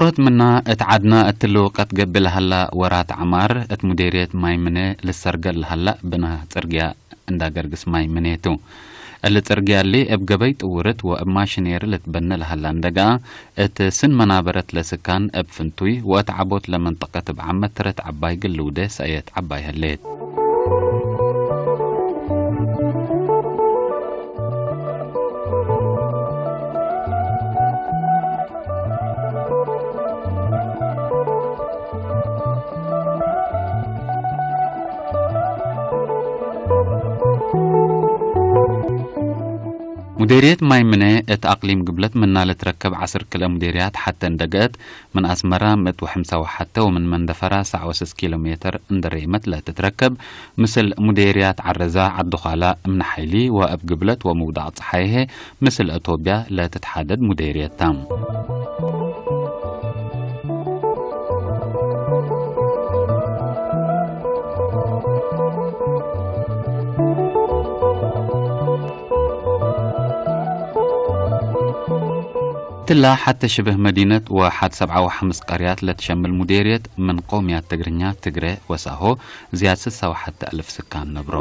ቶት ምና እት ዓድና እትልውቀት ገብል ሃላ ወራት ዓማር እት ሙዴርየት ማይ ምነ ልሰርገል ሃላ ብና ጽርግያ እንዳ ገርግስ ማይ ምኔቱ። እሊ ጽርግያ እሊ እብ ገበይ ጥውርት ወእብ ማሽኔር ልትበነ ለሃላ እንደጋ፣ እት ስን መናበረት ለስካን እብ ፍንቱይ ወእት ዓቦት ለመንጠቀት እብ ዓመት ትረት ዓባይ ግልውደ ሰእየት ዓባይ ህሌት። ሙዴርየት ማይ ምነ እት ኣቅሊም ግብለት ምና ልትረከብ ዓስር ክልኤ ሙዴርያት ሓተ እንደገአት፣ ምን ኣስመራ ምእት ወሐምሳ ወሓተ ወምን መንደፈራ ሰዕ ወስስ ኪሎ ሜትር እንደረይመት ለትትረከብ፣ ምስል ሙዴርያት ዓረዛ ዓዲ ዃላ እምነ ሓይሊ ወእብ ግብለት ወምውዳቅ ጸሓይሄ ምስል እቶብያ ለትትሓደድ ሙዴርየት ታ። ትላ ሓተ ሽብህ መዲነት ወሓድ ሰብዓ ወሓምስ ቀርያት ለትሸምል ሙዴርየት ምን ቆውምያት ትግርኛ፣ ትግረ ወሳሆ ዝያድ ስሳ ወሓተ እልፍ ስካን ነብሮ።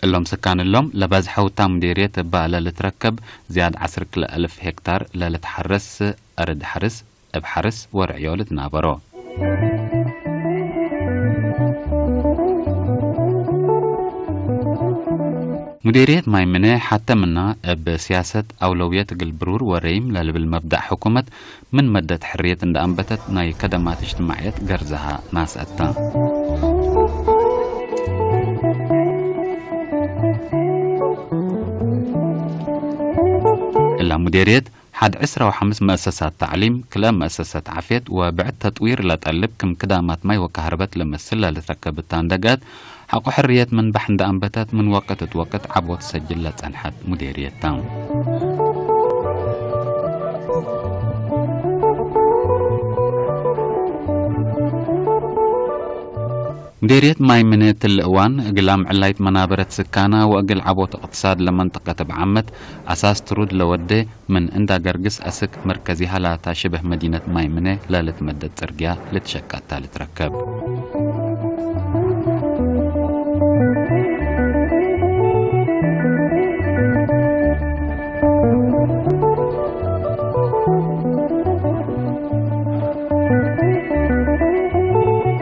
እሎም ስካን እሎም ለባዝሐውታ ሙዴርየት እባ ለልትረከብ ዝያድ ዓስር ክልተ እልፍ ሄክታር ለልትሓረስ ኣርድ ሓርስ እብ ሓርስ ወርዕዮ ልትናበሮ። ሙዴርየት ማይ ምነ ሓተ ምና እብ ስያሰት ኣውለውየት እግል ብሩር ወረይም ለልብል መብዳእ ሕኩመት ምን መደት ሕርየት እንዳ ኣንበተት ናይ ከደማት እጅትማዕየት ገርዝሃ ናስአታ። እላ ሙዴርየት ሓድ ዕስራ ወሓምስ መእሰሳት ተዕሊም፣ ክልኤ መእሰሳት ዓፍየት ወብዕድ ተጥዊር ለጠልብ ክም ክዳማት ማይ ወካህርበት ለመስል ለልትረከብ እታ እንደገአት፣ ሓቆ ሕርየት ምንባሕ እንዳ ኣንበተት ምን ወቅት እት ወቅት ዓቦት ሰጅል ለጸንሐት ሙዴርየት ታ። ሙዴርየት ማይ ምነ ትል እዋን እግል ኣምዕላይት መናበረት ስካና ወእግል ዓቦት እቅትሳድ ለመንጠቀት እብ ዓመት ኣሳስ ትሩድ ለወደ ምን እንዳ ገርግስ አስክ መርከዚ ሃላታ ሽበህ መዲነት ማይ ምነ ለልትመደድ ጽርግያ ልትሸቀታ ልትረከብ።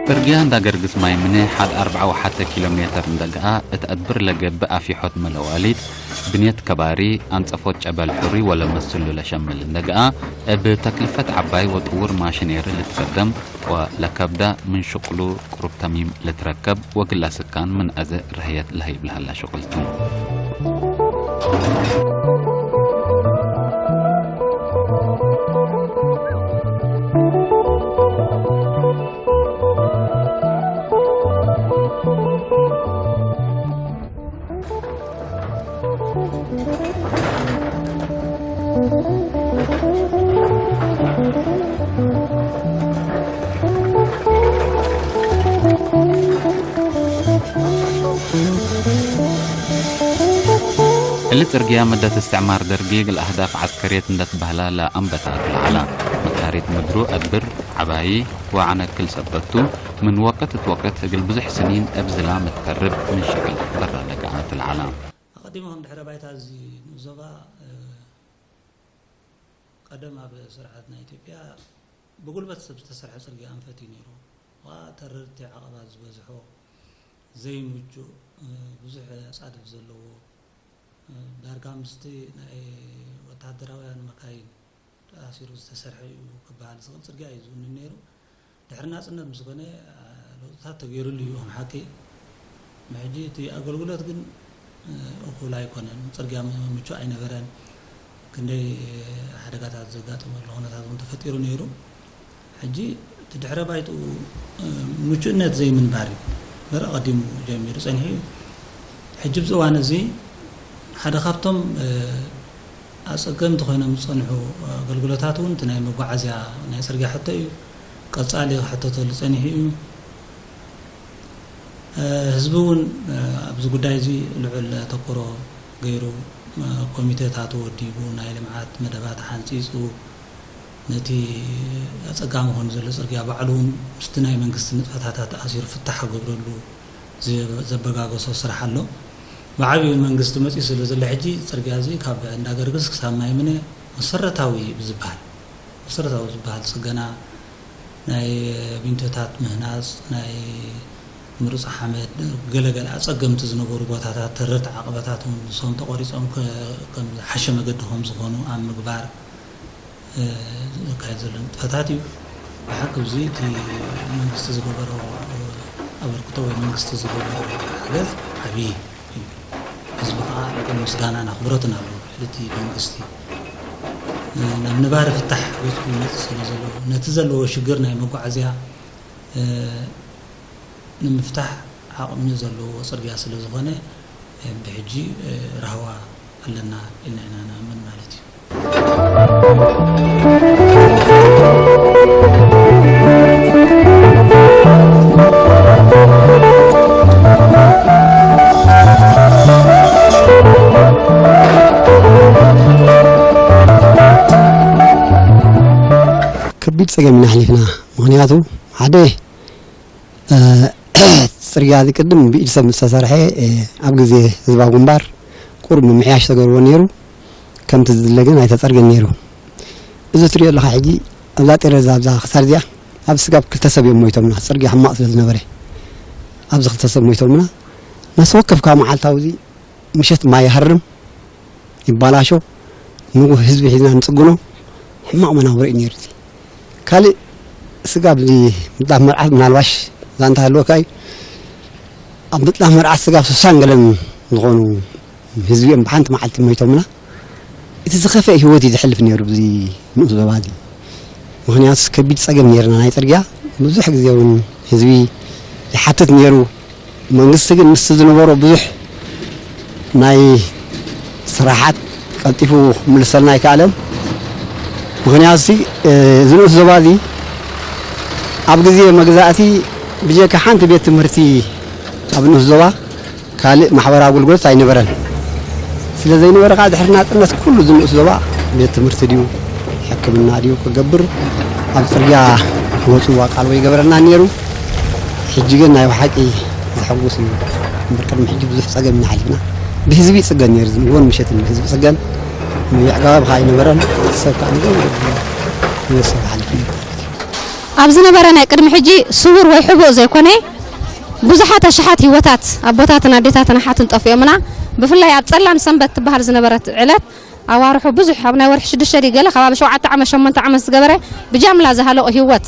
ጽርግያ እንዳ ገርግስ ማይ ምነ ሓድ ኣርብዓ ወሓተ ኪሎ ሜተር እንደገኣ እት ኣድብር ለገብእ ኣፊሖት መለዋሊት ብንየት ከባሪ፣ ኣንጸፎት ጨበል ሕሩይ ወለመስሉ ለሸምል እንደገኣ፣ እብ ተክልፈት ዐባይ ወጥውር ማሽኔሪ ልትከደም ወለከብዳ ምን ሽቅሉ ቅሩብ ተሚም ልትረከብ ወግላ ስካን ምን አዘ ረህየት ለሀይብ ለሀላ ሽቅልቱ። እሊ ጽርግያ መደት እስትዕማር ደርጊ እግል አህዳፍ ዐስከርየት እንደ ትበህላ ለአንበታት ለዐላ። መካሪት ምድሩ አድብር ዐባዪ ወዐነክል ሰበቱ፣ ምን ወቅት እት ወቅት እግል ብዙሕ ስኒን እብ ዝላም እት ከርብ ምን ሽቅል በራ ለገአት ለዐላ። ኣቐዲሙ ከም ድሕረ ባይታ እዚ ንኡስ ዞባ፣ እ፣ ቀደም ኣብ ስርዓት ናይ ኢትዮጵያ ብጉልበት ሰብ ዝተሰርሐ ጽርግያ ኣንፈት እዩ ነይሩ። ዋ ተረርቲ ዓቐባት ዝበዝሖ፣ ዘይምቹእ፣ እ፣ ብዙሕ ኣጻድፍ ዘለዎ፣ እ፣ ዳርጋ ምስቲ ናይ ወተሃደራውያን መካይን ተኣሲሩ ዝተሰርሐ እዩ ክበሃል ዝኽእል ጽርግያ እዩ ዝውንን ነይሩ። ድሕሪ ናጽነት ምስ ኮነ፣ አ፣ ለውጥታት ተገይሩሉ እዩ፣ ከም ሓቂ። ንሕጂ እቲ ኣገልግሎት ግን፣ እ፣ እኹል ኣይኮነን። ጽርግያ ም-፣ ምቹእ ኣይነበረን። ክንደይ ሓደጋታት ዘጋጥመሉ ኩነታት እውን ተፈጢሩ ነይሩ። ሕጂ እቲ ድሕረ ባይትኡ ምቹእነት ዘይምንባር እዩ። በረ ቀዲሙ ጀሚሩ ጸኒሑ እዩ። ሕጂ ኣብዚ እዋን እዚ ሓደ ካብቶም ኣጸገምቲ ኮይኖም ዝጸንሑ ኣገልግሎታት እውን እቲ ናይ መጓዓዝያ ናይ ጽርግያ ሕቶ እዩ። ቀጻሊ ክሕተተሉ ጸኒሑ እዩ። ህዝቢ እውን ኣብዚ ጉዳይ እዚ ልዑል ተኮሮ ገይሩ ኮሚቴታት ወዲቡ ናይ ልምዓት መደባት ሓንፂፁ ነቲ ኣጸጋሚ ኮይኑ ዘሎ ጽርግያ ባዕሉ እውን ምስቲ ናይ መንግስቲ ንጥፈታታት ኣሲሩ ፍታሕ ክገብረሉ ዘበጋገሶ ስራሕ ኣሎ። ብዓብዩ መንግስቲ መፂኡ ስለ ዘሎ ሕጂ ጽርግያ እዚ ካብ እንዳገርግስ ክሳብ ማይምነ መሰረታዊ ብዝበሃል መሰረታዊ ዝበሃል ጽገና ናይ ቢንቶታት ምህናጽ ናይ ምሩጽ ሓመድ ገለገለ ኣጸገምቲ ዝነበሩ ቦታታት ተረርቲ ዓቕበታት እውን ንሶም ተቆሪጾም ከም ዝሓሸ መገዲ ከም ዝኾኑ ኣብ ምግባር ዘካየድ ዘሎ ንጥፈታት እዩ። ብሓቂ እዚ እቲ መንግስቲ ዝገበሮ ኣበርክቶ ወይ መንግስቲ ዝገበሮ ሓገዝ ዓብዪ እዩ። ህዝቢ ከዓ ከም ምስጋናን ኣኽብሮትን ኣለዎ ልዕሊ እቲ መንግስቲ ናብ ነባሪ ፍታሕ ገፁ ይመፅእ ስለ ዘለዎ ነቲ ዘለዎ ሽግር ናይ መጓዓዝያ ንምፍታሕ ዓቕሚ ዘለዎ ፅርግያ ስለ ዝኾነ ብሕጂ ራህዋ ኣለና ኢልና ኢና ንኣምን ማለት እዩ። ከቢድ ፀገም ኢና ኣሕሊፍና። ምክንያቱ ሓደ ፅርግያ እዚ ቅድም ብኢድ ሰብ ዝተሰርሐ ኣብ ግዜ ህዝባዊ ግንባር ቁሩብ ምምሕያሽ ተገርዎ ነይሩ። ከምቲ ዝድለ ግን ኣይተፀርገን ነይሩ። እዚ ትሪኦ ኣለካ ሕጂ ኣብዛ ጤረዛ ኣብዛ ክሳር እዚኣ ኣብ ስጋብ ክልተ ሰብ እዮም ሞይቶምና። ፅርግያ ሕማቕ ስለ ዝነበረ ኣብዚ ክልተ ሰብ ሞይቶምና። ነፍሲ ወከፍ ካብ መዓልታዊ እዚ ምሸት ማይ ይሃርም ይባላሾ ንጉህ ህዝቢ ሒዝና ንፅግኖ ሕማቕ መናብሮ እዩ ነይሩ። እቲ ካልእ ስጋብ እዚ ምጥላፍ መርዓት ምናልባሽ ዛንታ ሃለወካ እዩ። ኣብ ምጥላፍ መርዓት ስጋብ ስሳን ገለን ዝኾኑ ህዝቢ እዮም ብሓንቲ መዓልቲ ሞይቶምና። እቲ ዝኸፍአ ህይወት እዩ ዝሕልፍ ነይሩ ብዚ ንኡስ ዞባ እዚ። ምኽንያቱ ከቢድ ጸገም ነይርና ናይ ጽርግያ። ብዙሕ ግዜ እውን ህዝቢ ይሓትት ነይሩ። መንግስቲ ግን ምስቲ ዝነበሮ ብዙሕ ናይ ስራሓት ቀልጢፉ ክምልሰልና ኣይከኣለን። ምኽንያቱ እዚ ንኡስ ዞባ እዚ ኣብ ግዜ መግዛእቲ ብጀካ ሓንቲ ቤት ትምህርቲ ኣብ ንኡስ ዞባ ካልእ ማሕበራዊ ኣገልግሎት ኣይነበረን። ስለ ዘይነበረ ከዓ ድሕሪ ናፅነት ኩሉ ዝንኡስ ዞባ ቤት ትምህርቲ ድዩ ሕክምና ድዩ ክገብር ኣብ ፅርግያ ክወፁ ኣቃልቦ ይገበረና ነይሩ። ሕጂ ግን ናይ ብሓቂ ዘሐጉስ እዩ። እምበር ቅድሚ ሕጂ ብዙሕ ፀገም ኢና ሓሊፍና። ብህዝቢ ይፅገን ነይሩ፣ ዝንጎን ምሸትን ብህዝቢ ይፅገን። ምብዕጋባብ ከዓ ኣይነበረን። ሰብ ከዓ ንጎን ይወሰድ ሓሊፉ ነይሩ። ኣብ ዝነበረ ናይ ቅድሚ ሕጂ ስዉር ወይ ሕቡእ ዘይኮነ ብዙሓት ኣሽሓት ህይወታት ኣቦታትን ኣዴታትን ኣሓትን ጠፊኦምና። ብፍላይ ኣብ ጸላም ሰንበት ትበሃል ዝነበረት ዕለት ኣዋርሑ ብዙሕ ኣብ ናይ ወርሒ ሽዱሽተ ድዩ ገለ ከባቢ ሸውዓተ ዓመት ሸሞንተ ዓመት ዝገበረ ብጃምላ ዝሃለቑ ህይወት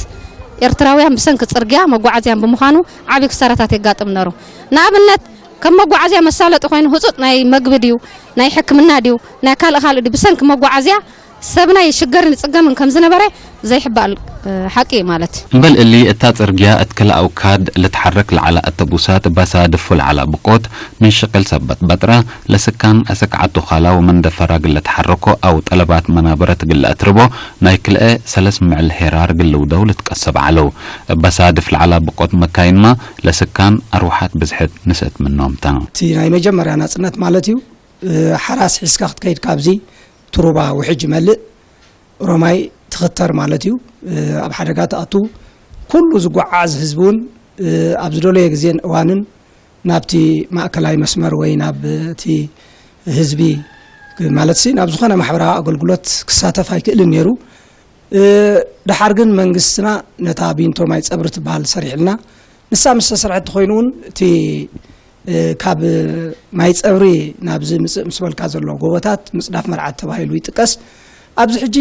ኤርትራውያን ብሰንኪ ጽርግያ መጓዓዝያን ብምዃኑ ዓቢ ክሳራታት የጋጥም ነሩ። ንኣብነት ከም መጓዓዝያ መሳለጢ ኮይኑ ህጹጽ ናይ መግቢ ድዩ ናይ ሕክምና ድዩ ናይ ካልእ ካልእ ድዩ ብሰንኪ መጓዓዝያ ሰብና ይሽገርን ይጽገምን ከም ዝነበረ ዘይሕባእ ሓቂ እዩ ማለት እዩ። እምበል እሊ እታ ጽርግያ እትክል ኣውካድ ልትሓረክ ለዓላ እተቡሳት ባሳድፍ ለዓላ ብቆት ምን ሽቅል ሰበት በጥረ ለስካን አሰክዓቱ ኻላ ወመን ደፈራ ግለ ተሓረኮ አው ጠለባት መናበረት ግለ አትርቦ ናይ ክልኤ ሰለስ ምዕል ሄራር ግልውደው ልትቀሰብ ዓለው። ባሳድፍ ለዓላ ብቆት መካይንማ ለስካን አርዋሓት ብዝሕት ንስእት ምኖምታ። እቲ ናይ መጀመርያ ናጽነት ማለት እዩ። ሓራስ ሒዝካ ክትከይድ ካብዚ ትሩባ ውሕጅ ይመልእ፣ ኦሮማይ ትኽተር ማለት እዩ። ኣብ ሓደጋ ትኣቱ። ኩሉ ዝጓዓዝ ህዝቢ እውን ኣብ ዝደለዮ ግዜን እዋንን ናብቲ ማእከላይ መስመር ወይ ናብ እቲ ህዝቢ ማለት ሲ ናብ ዝኾነ ማሕበራዊ ኣገልግሎት ክሳተፍ ኣይክእልን ነይሩ። ደሓር ግን መንግስትና ነታ ቢንቶ ማይ ጸብሪ ትበሃል ሰሪሕልና። ንሳ ምስ ተሰርሐት ተኾይኑ እውን እቲ ካብ ማይ ጸብሪ ናብዚ ምጽእ ምስ በልካ ዘሎ ጎቦታት ምጽዳፍ መርዓት ተባሂሉ ይጥቀስ። ኣብዚ ሕጂ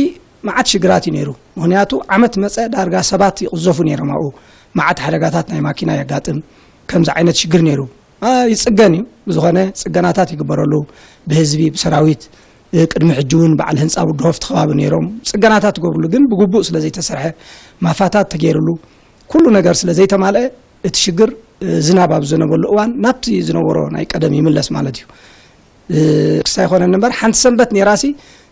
መዓት ሽግራት እዩ ነይሩ። ምኽንያቱ ዓመት መጸ ዳርጋ ሰባት ይቕዘፉ ነይሮም ኣብኡ። መዓት ሓደጋታት ናይ ማኪና የጋጥም። ከምዚ ዓይነት ሽግር ነይሩ። ይጽገን እዩ። ብዝኾነ ጽገናታት ይግበረሉ። ብህዝቢ፣ ብሰራዊት፣ ቅድሚ ሕጂ እውን በዓል ህንፃ ውድሆ ኣብቲ ከባቢ ነይሮም፣ ፅገናታት ትገብርሉ ግን ብግቡእ ስለ ዘይተሰርሐ፣ ማፋታት ተገይርሉ፣ ኩሉ ነገር ስለ ዘይተማልአ፣ እቲ ሽግር ዝናብ ኣብ ዝነበሉ እዋን ናብቲ ዝነበሮ ናይ ቀደም ይምለስ ማለት እዩ። ክስታይ ይኾነኒ እምበር፣ ሓንቲ ሰንበት ነይራሲ፣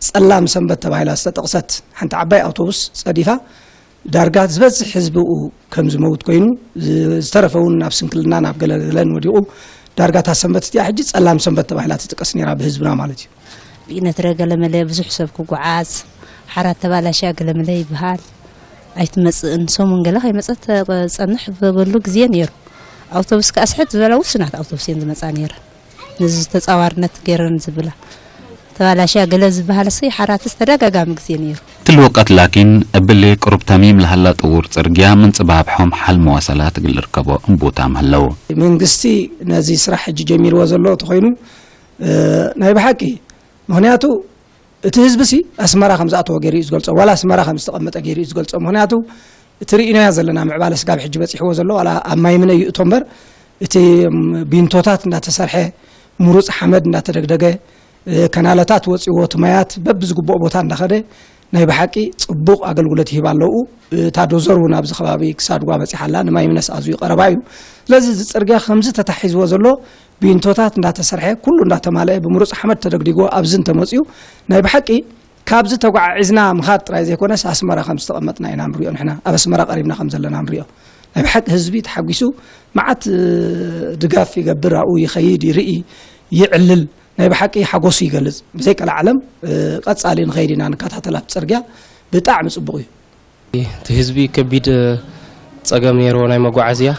ፀላም ሰንበት ተባሂላ ዝተጠቕሰት ሓንቲ ዓባይ ኣውቶቡስ ፀዲፋ፣ ዳርጋ ዝበዝሕ ህዝቢ ብኡ ከም ዝመውት ኮይኑ፣ ዝተረፈ እውን ናብ ስንክልና ናብ ገለገለን ወዲቑ። ዳርጋ እታ ሰንበት እቲኣ ሕጂ ጸላም ሰንበት ተባሂላ ትጥቀስ ነይራ ብህዝብና ማለት እዩ። ብኢነትረ ገለመለ ብዙሕ ሰብ ክጓዓዝ፣ ሓራት ተባላሽያ ገለመለ ይበሃል። ኣይትመጽእን፣ ሰሙን ገለ ከይመጸት ትጸንሕ ዝበሉ ግዜ ነይሩ። ኣውቶቡስ ከኣ ስሕት ዝበላ ውሱናት ኣውቶቡስ እየን ዝመጻ ነይረን። ነዚ ተጻዋርነት ገይረን ዝብላ ተባላሽያ ገለ ዝበሃል ሲ ሓራትስ ተደጋጋሚ ግዜ ነይሩ። ትልወቀት ላኪን እብሊ ቅሩብ ተሚም ለሃላ ጥውር ጽርግያ ምንጽባብሖም ሓል መዋሰላ ትግል ርከቦ እምቡታ ምህለው። መንግስቲ ነዚ ስራሕ ሕጂ ጀሚርዎ ዘሎ ተኾይኑ፣ እ፣ ናይ ብሓቂ፣ ምኽንያቱ እቲ ህዝቢ ሲ ኣስመራ ከም ዝኣተወ ገይሩ እዩ ዝገልጾ፣ ዋላ ኣስመራ ከም ዝተቐመጠ ገይሩ እዩ ዝገልጾ። ምኽንያቱ እቲ ርኢናዮ ዘለና ምዕባለ ስጋብ ሕጂ በጺሕዎ ዘሎ፣ ዋላ ኣብ ማይምነ ይእቶ እምበር፣ እቲ ቢንቶታት እንዳተሰርሐ፣ ምሩጽ ሓመድ እንዳተደግደገ፣ እ፣ ከናለታት ወጺዎ፣ እቲ ማያት በብዝግብኦ ቦታ እንዳኸደ፣ ናይ ብሓቂ ጽቡቕ ኣገልግሎት ይህብ ኣለዉ። እታ ዶዘር እውን ኣብዚ ከባቢ ክሳድጓ በጺሓ ኣላ፣ ንማይምነስ ኣዝዩ ቀረባ እዩ። ስለዚ እዚ ጽርግያ ከምዚ ተታሒዝዎ ዘሎ፣ ቢንቶታት እንዳተሰርሐ፣ ኩሉ እንዳተማልአ፣ ብምሩጽ ሓመድ ተደግዲጎ ኣብዚ እንተመጽዩ፣ ናይ ብሓቂ ካብዚ ተጓዓዒዝና ምኻድ ጥራይ ዘይኮነስ፣ ኣስመራ ከም ዝተቐመጥና ኢና ንሪኦ። ንሕና ኣብ ኣስመራ ቀሪብና ከም ዘለና ንሪኦ። ናይ ብሓቂ ህዝቢ ተሓጒሱ፣ መዓት፣ እ፣ ድጋፍ ይገብር፣ ኣብኡ ይኸይድ፣ ይርኢ፣ ይዕልል። ናይ ብሓቂ ሓጎሱ ይገልጽ። ብዘይቀልዓለም፣ እ፣ ቀጻሊ ንኸይድ ኢና ንከታተል ኣብቲ ጽርግያ። ብጣዕሚ ጽቡቕ እዩ። እቲ ህዝቢ ከቢድ ጸገም ነይርዎ ናይ መጓዓዝያ።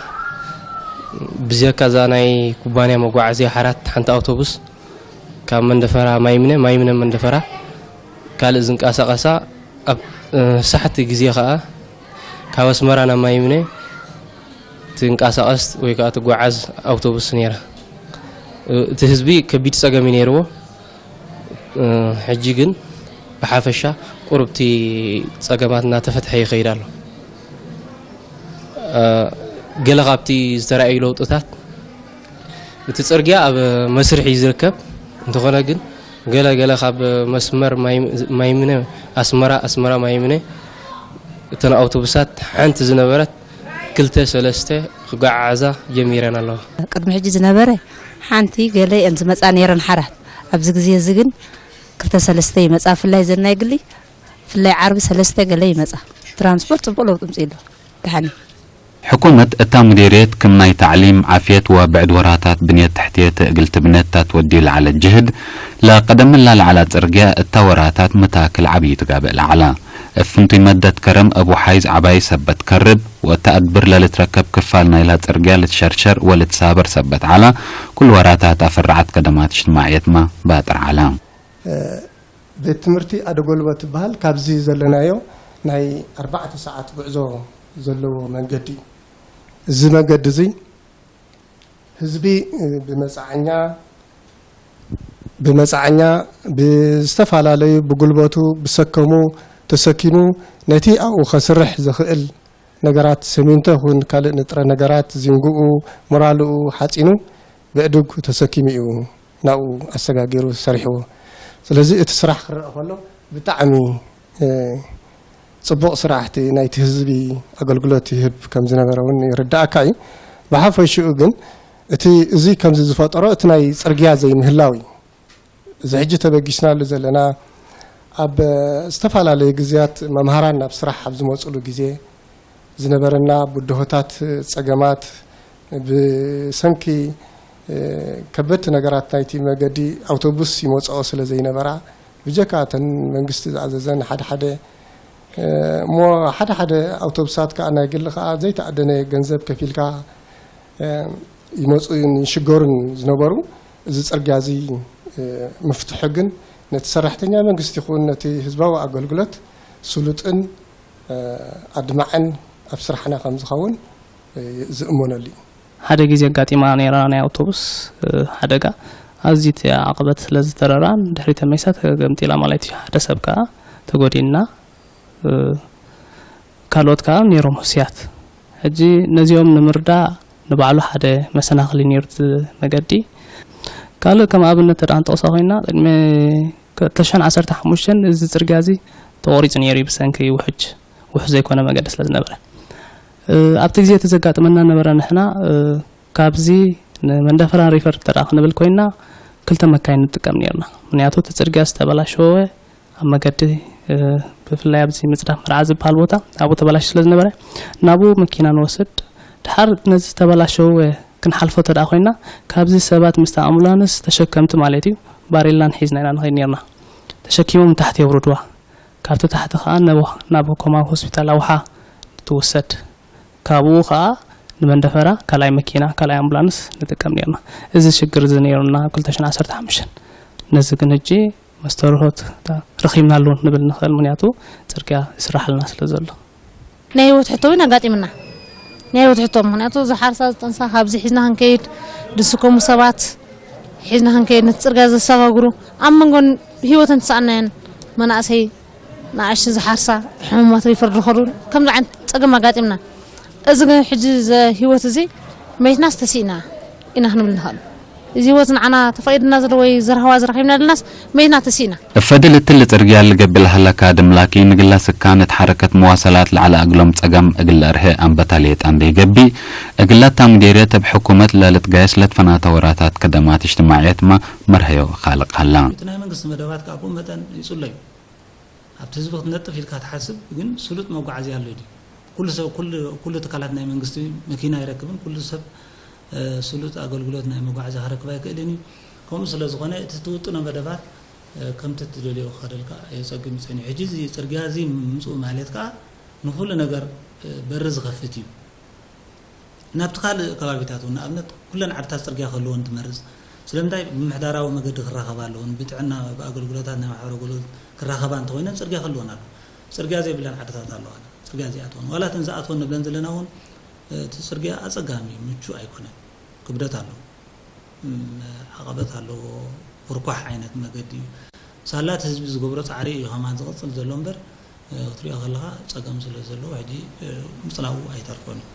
ብዘካ እዛ ናይ ኩባንያ መጓዓዝያ ሓራት ሓንቲ ኣውቶቡስ ካብ መንደፈራ ማይምነ፣ ማይምነ መንደፈራ ካልእ ዝንቀሳቐሳ ኣብ፣ እ፣ ሳሕቲ ግዜ ኸኣ ካብ ኣስመራ ናብ ማይምነ ትንቀሳቐስ ወይ ከኣ ትጓዓዝ ኣውቶቡስ ነይራ። እ፣ እቲ ህዝቢ ከቢድ ጸገም እዩ ነይርዎ። እ፣ ሕጂ ግን ብሓፈሻ ቁሩብቲ ጸገማት እናተፈትሐ ይኸይድ ኣሎ። እ፣ ገለ ካብቲ ዝተራእዩ ለውጥታት፣ እቲ ጽርግያ ኣብ መስርሕ እዩ ዝርከብ። እንተኾነ ግን ገለ ገለ ካብ መስመር ማይ-፣ ማይምነ ኣስመራ፣ ኣስመራ ማይምነ እተን ኣውቶቡሳት ሓንቲ ዝነበረት ክልተ ሰለስተ ክጓዓዓዛ ጀሚረን ኣለዋ። ቅድሚ ሕጂ ዝነበረ ሓንቲ ገለ እየን ዝመጻ ነይረን ሓራት። ኣብዚ ግዜ እዚ ግን ክልተ ሰለስተ ይመጻ። ፍላይ ዘናይ ግሊ፣ ፍላይ ዓርቢ ሰለስተ ገለ ይመጻ። ትራንስፖርት ጽቡቕ ለውጢ ምጽእ ኣሎ። ደሓን እዩ። ሕኩመት እታ ሙዲርየት ክም ናይ ታዕሊም፣ ዓፍየት ወብዕድ ወራታት ብንየት ትሕትየት እግል ትብነት እታ ትወዲ ለዓለት ጅህድ፣ ለቀደምላ ለዓላ ጽርግያ እታ ወራታት መታክል ዓብዩ ትጋብእ ለዓላ። እፍንቱይ መደት ከረም እብ ውሓይዝ ዓባይ ሰበት ከርብ፣ ወእታ እድብር ለልትረከብ ክፋል ናይላ ጽርግያ ልትሸርሸር ወልትሳበር ሰበት ዓላ፣ ኩሉ ወራታት ኣፈራዓት ከደማት እጅትማዕየትማ ባጥር ዓላ። ቤት ትምህርቲ ኣደጎልቦ ትበሃል። ካብዚ ዘለናዮ ናይ ኣርባዕተ ሰዓት ጉዕዞ ዘለዎ መንገዲ እዩ። እዚ መንገዲ እዚ ህዝቢ ብመጻዓኛ፣ ብመጻዓኛ ብዝተፈላለዩ ብጉልበቱ ብሰከሙ ተሰኪሙ ነቲ ኣብኡ ከስርሕ ዝኽእል ነገራት፣ ሰሚንቶ ይኹን ካልእ ንጥረ ነገራት፣ ዚንግኡ፣ ሞራልኡ ሓጺኑ ብዕዱግ ተሰኪሙ እዩ ናብኡ ኣሰጋጊሩ ሰሪሕዎ። ስለዚ እቲ ስራሕ ክረአ ከሎ ብጣዕሚ፣ እ፣ ጽቡቕ ስራሕቲ ናይቲ ህዝቢ ኣገልግሎት ይህብ ከም ዝነበረ እውን ይርዳእካ እዩ። ብሓፈሽኡ ግን እቲ፣ እዚ ከምዚ ዝፈጠሮ እቲ ናይ ጽርግያ ዘይምህላው እዩ። እዚ ሕጂ ተበጊስናሉ ዘለና ኣብ ዝተፈላለዩ ግዜያት መምሃራን ናብ ስራሕ ኣብ ዝመጹሉ ግዜ ዝነበረና ብድሆታት፣ ጸገማት፣ ብሰንኪ፣ እ፣ ከበድቲ ነገራት ናይቲ መገዲ ኣውቶቡስ ይመጽኦ ስለ ዘይነበራ፣ ብጀካ እተን መንግስቲ ዝኣዘዘን ሓደ ሓደ፣ እ፣ እሞ ሓደ ሓደ ኣውቶቡሳት ከኣ ናይ ግሊ ከኣ ዘይተኣደነ ገንዘብ ከፊልካ፣ እ፣ ይመጹን ይሽገሩን ዝነበሩ፣ እዚ ጽርግያ እዚ፣ እ፣ ምፍትሑ ግን ነቲ ሰራሕተኛ መንግስቲ ይኹን ነቲ ህዝባዊ ኣገልግሎት ስሉጥን፣ እ፣ ኣድማዕን ኣብ ስራሕና ከም ዝኸውን፣ እ፣ ዝእመነሉ እዩ። ሓደ ግዜ ኣጋጢማ ነይራ ናይ ኣውቶቡስ፣ እ፣ ሓደጋ። ኣዝዩ እቲ ዓቐበት ስለ ዝተረራን ድሕሪት ተመሊሳ ተገምጢላ ማለት እዩ። ሓደ ሰብ ከኣ ተጎዲእና፣ እ፣ ካልኦት ከኣ ነይሮም ህሱያት። ሕጂ ነዚኦም ንምርዳእ ንባዕሉ ሓደ መሰናኽሊ ነይሩ እቲ መገዲ። ካልእ ከም ኣብነት ተደኣ ክንጠቕሶ ኮይንና፣ ቅድሚ ክልተ ሽሕን ዓሰርተ ሓሙሽተን እዚ ጽርግያ እዚ ተቖሪጹ ነይሩ እዩ፣ ብሰንኪ ውሕጅ፣ ውሕጅ ዘይኮነ መገዲ ስለ ዝነበረ። እ፣ ኣብቲ ግዜ እቲ ዘጋጥመና ነበረ፣ ንሕና፣ እ፣ ካብዚ ንመንደፈራ ሪፈር እንተ ደኣ ክንብል ኮይንና፣ ክልተ መካይን ንጥቀም ነይርና። ምኽንያቱ እቲ ጽርግያ ዝተበላሸወ ኣብ መገዲ፣ እ፣ ብፍላይ ኣብዚ ምጽዳፍ መርዓ ዝበሃል ቦታ ኣብኡ ተበላሽዩ ስለ ዝነበረ፣ ናብኡ መኪና ንወስድ። ድሓር ነዚ ዝተበላሸወ ክንሓልፎ እንተ ደኣ ኮይንና፣ ካብዚ ሰባት ምስቲ ኣምቡላንስ ተሸከምቲ ማለት እዩ፣ ባሬላን ሒዝና ኢና ንኸይድ ነይርና። ተሸኪሞም ንታሕቲ የውርድዋ። ካብቲ ታሕቲ ኸኣ ናብ፣ ናብ ኮማዊ ሆስፒታል ኣውሓ ትውሰድ። ካብኡ ኸኣ ንመንደፈራ ካልኣይ መኪና፣ ካልኣይ ኣምቡላንስ ንጥቀም ነይርና። እዚ ሽግር እዚ ነይሩና ኣብ ክልተ ሽሕን ዓሰርተ ሓሙሽተን። ነዚ ግን ሕጂ መስተርሆት ረኺብናሉ ንብል ንኽእል፣ ምኽንያቱ ጽርግያ ይስራሓልና ስለ ዘሎ። ናይ ህይወት ሕቶ እውን ኣጋጢምና። ናይ ህይወት ሕቶ፣ ምኽንያቱ ዝሓርሳ ዝጠንሳ ካብዚ ሒዝና ክንከይድ፣ ዝስከሙ ሰባት ሒዝና ክንከይድ፣ ነቲ ጽርግያ ዘሰጋግሩ፣ ኣብ መንጎ ህይወተን ተሰኣናየን መናእሰይ፣ ንኣሽቱ ዝሓርሳ፣ ሕሙማት ሪፈር ዝኸዱ፣ ከምዚ ዓይነት ጸገም ኣጋጢምና። እዚ ግን ሕጂ ዘ-፣ ህይወት እዚ መይትናስ ተሲእና ኢና ክንብል ንኽእል። እዚ ህይወት ንዓና ተፈቒድና ዘሎ ወይ ዝረህዋ ዝረኺብና ዘለናስ መይትና ተሲእና። እፈድል እትል ጽርግያ ልገብል ሃለካ ድምላኪ ንግላ ስካ ንትሓረከት መዋሰላት ለዓለ ኣግሎም ጸገም እግለ ርሀ ኣንበታ ሌጣ እንደይገቢ እግላ ታምዴርየት እብ ሕኩመት ለልትጋየስ ለትፈናተ ወራታት ከደማት እጅትማዕየት ማ መርሀዮ ኻልቅ ሃላ። እቲ ናይ መንግስቲ መደባት ካብ ብኡ መጠን ይጽሎ እዩ። ኣብቲ ህዝቢ ክትነጥፍ ኢልካ ትሓስብ፣ ግን ስሉጥ መጓዓዝያ ኣሎ ድዩ? ኩሉ ሰብ፣ ኩሉ፣ ኩሉ ትካላት ናይ መንግስቲ መኪና ኣይረክብን። ኩሉ ሰብ፣ እ፣ ስሉጥ ኣገልግሎት ናይ መጓዓዝያ ክረክብ ኣይክእልን እዩ። ከምኡ ስለ ዝኾነ፣ እቲ ትውጥኖ መደባት፣ እ፣ ከምቲ ትደልዮ ክኸደልካ የጸግም ይጸንዩ። ሕጂ እዚ ጽርግያ እዚ ምምጽኡ ማለት ከኣ ንኹሉ ነገር፣ እ፣ በሪ ዝኸፍት እዩ። ናብቲ ካልእ ከባቢታት እውን፣ ንኣብነት፣ ኩለን ዓድታት ጽርግያ ክህልወን ትመርጽ። ስለምንታይ? ብምሕዳራዊ መገዲ ክራኸባ ኣለወን፣ ብጥዕና፣ ብኣገልግሎታት ናይ ማሕበራዊ ኣገልግሎት ክራኸባ እንተኾይነን፣ ጽርግያ ክህልወን ኣለዎ። ጽርግያ ዘይብለን ዓድታት ኣለዋ። ጽርግያ ዘይኣትወን። ዋላ እተን ዝኣትወን ንብለን ዘለና እውን፣ እቲ ጽርግያ ኣጸጋሚ እዩ፣ ምቹእ ኣይኮነን፣ ክብደት ኣለዎ። ም፣ ዓቐበት ኣለዎ፣ ርኳሕ ዓይነት መገዲ እዩ። ሳላ እቲ ህዝቢ ዝገብሮ ጻዕሪ እዩ ከማን ዝቕጽል ዘሎ እምበር፣ እ፣ ክትሪኦ ከለኻ ጸገም ስለ ዘለዎ ሕጂ፣ እ፣ ምጽላው ኣይተርፎን እዩ።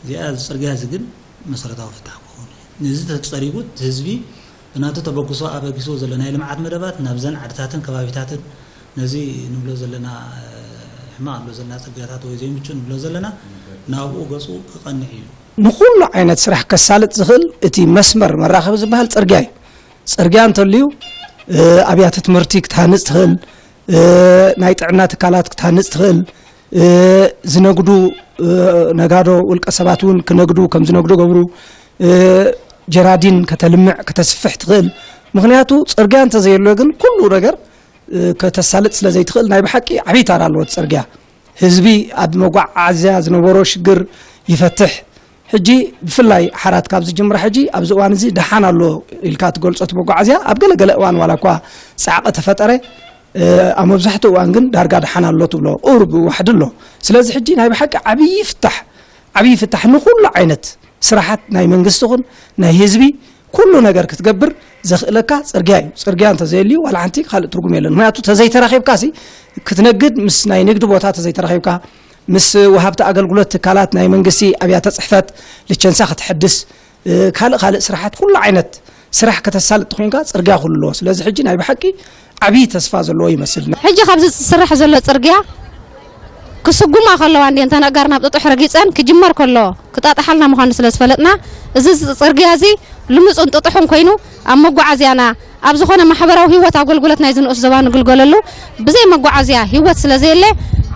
እዚኣ፣ እዚ ጽርግያ እዚ ግን መሰረታዊ ፍታሕ ክኸውን እዩ። ነዚ ተጸሪጉ እቲ ህዝቢ ብናቱ ተበግሶ ኣበጊስዎ ዘሎ ናይ ልምዓት መደባት ናብዘን ዓድታትን ከባቢታትን ነዚ ንብሎ ዘለና፣ እ፣ ሕማቕ ንብሎ ዘለና ጽርግያታት ወይ ዘይምቹእ ንብሎ ዘለና ናብኡ ገጹ ክቐንዕ እዩ። ንኹሉ ዓይነት ስራሕ ከሳልጥ ዝኽእል እቲ መስመር መራኸቢ ዝበሃል ጽርግያ እዩ። ጽርግያ እንተልዩ፣ እ፣ ኣብያተ ትምህርቲ ክትሃንጽ ትኽእል፣ እ፣ ናይ ጥዕና ትካላት ክትሃንጽ ትኽእል፣ እ፣ ዝነግዱ፣ እ፣ ነጋዶ ውልቀ ሰባት እውን ክነግዱ ከም ዝነግዱ ገብሩ፣ እ፣ ጀራዲን ከተልምዕ ከተስፍሕ ትኽእል። ምኽንያቱ ጽርግያ እንተዘየሎ ግን ኩሉ ነገር፣ እ፣ ከተሳልጥ ስለ ዘይትኽእል ናይ ብሓቂ ዓብዪ ታራ ኣለዎ እቲ ጽርግያ። ህዝቢ ኣብ መጓዓዝያ ዝነበሮ ሽግር ይፈትሕ። ሕጂ ብፍላይ ሓራት ካብ ዝጅምራ ሕጂ ኣብዚ እዋን እዚ ደሓን ኣሎ ኢልካ ትገልጾ እቲ መጓዓዝያ። ኣብ ገለገለ እዋን ዋላ እኳ ጻዕቂ ተፈጠረ፣ እ፣ ኣብ መብዛሕትኡ እዋን ግን ዳርጋ ደሓን ኣሎ ትብሎ፣ ቁሩብ ይዋሕድ ኣሎ። ስለዚ ሕጂ ናይ ብሓቂ ዓብዪ ፍታሕ፣ ዓብዪ ፍታሕ ንኹሉ ዓይነት ስራሓት ናይ መንግስቲ ኹን ናይ ህዝቢ ኩሉ ነገር ክትገብር ዘኽእለካ ጽርግያ እዩ። ጽርግያ እንተዘየልዩ ዋላ ሓንቲ ካልእ ትርጉም የለን። ምኽንያቱ ተዘይተራኺብካ ሲ ክትነግድ ምስ ናይ ንግዲ ቦታ ተዘይተራኺብካ ምስ ወሃብቲ ኣገልግሎት ትካላት ናይ መንግስቲ ኣብያተ ጽሕፈት ልቸንሳ ክትሕድስ፣ እ፣ ካልእ ካልእ ስራሓት ኩሉ ዓይነት ስራሕ ከተሳልጥ ኮይንካ ጽርግያ ኩሉ ኣለዎ። ስለዚ ሕጂ ናይ ብሓቂ ዓብዪ ተስፋ ዘለዎ ይመስል። ሕጂ ካብዚ ዝስራሕ ዘሎ ጽርግያ ክስጉማ ከለዋ እንድየን ተን ኣእጋርና ኣብ ጥጡሕ ረጊጸን ክጅመር ከሎ ክጣጥሓልና ምዃኑ ስለ ዝፈለጥና፣ እዚ ጽርግያ እዚ ልሙጽን ጥጡሕን ኮይኑ ኣብ መጓዓዝያና፣ ኣብ ዝኾነ ማሕበራዊ ህይወት ኣገልግሎት ናይዚ ንኡስ ዞባ ንግልገለሉ፣ ብዘይ መጓዓዝያ ህይወት ስለ ዘየለ፣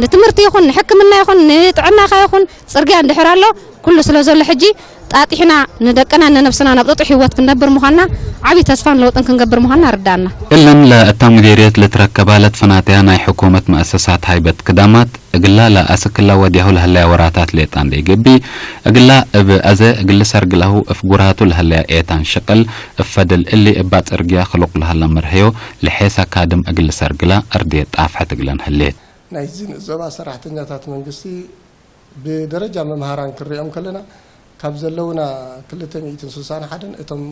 ንትምህርቲ ይኹን ንሕክምና ይኹን ንጥዕናኻ ይኹን ጽርግያ እንድሕር ኣሎ፣ ኩሉ ስለ ዘሎ ሕጂ ጣጢሕና ንደቅናን ንነብስና ናብ ጥጡሕ ህይወት ክንነብር ምዃንና ዓብዪ ተስፋን ለውጥን ክንገብር ምዃንና ርዳኣና። እለን ለእታ ሙዴርየት ልትረከባ ለትፈናተያ ናይ ሕኩመት መእሰሳት ሃይበት ክዳማት እግላ ለኣስክላ ወዲያሁ ለሀለያ ወራታት ሌጣ እንደ ይገቢ እግላ እብ ኣዘ እግል ሰርግላሁ እፍ ጉራቱ ለሀለያ ኤታን ሽቅል እፈድል እሊ እባ ጽርግያ ክሉቅ ለሀላ መርሀዮ ለሔሳ ካድም እግል ሰርግላ እርድየ ጣፍሐት እግለን ህሌት። ናይዚ ንእዞባ ሰራሕተኛታት መንግስቲ ብደረጃ መምሃራን ክንሪኦም ከለና፣ ካብ ዘለውና ክልተ ሚእትን ስሳን ሓደን እቶም